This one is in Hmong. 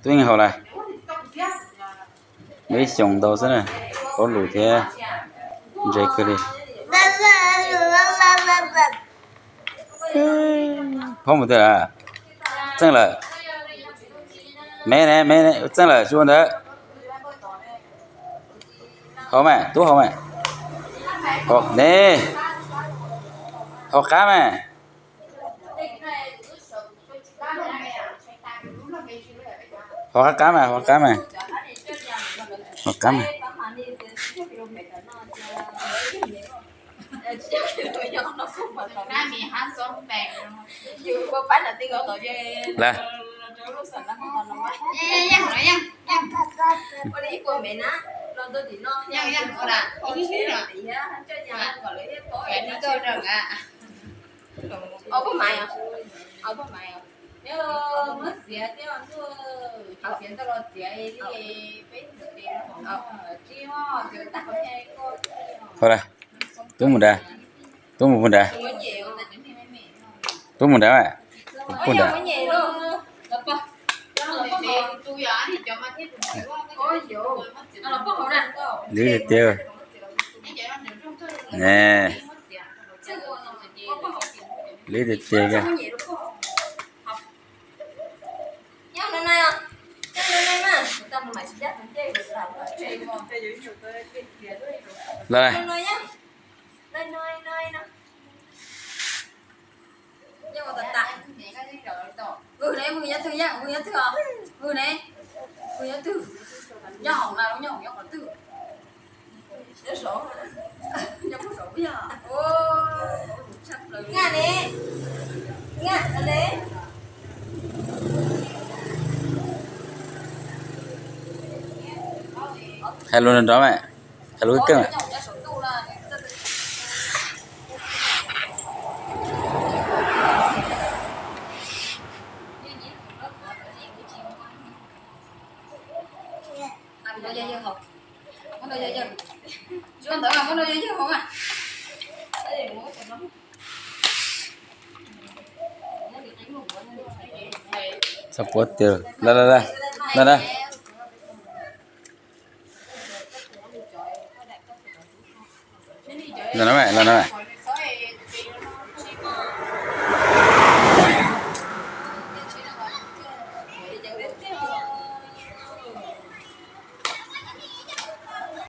Tub Yeej Haus lawm, muaj ib xyoos ntau xwb na, paub lus thiab ntse kawg li. Phob mus twg lawm? Txeej lawm. Me ne, me ne, Txeej lawm tsis ua ntawd. Haus mas, Tub Haus mas. Ne, haus qab mas. Haus qab qab mas, haus qab mas. Haus qab mas. Lawm. Haus lawm. Tub mus nrad. Tub mus nrad. Tub mus nrad mas. Tub nrad. Liv tiag tiag. Ne, liv tiag tiag. Los, Hais lus nrov nrov mas, hais lus keej. Txhob puab tiag, lawm lawm lawm, lawm lawm. Los no, los no.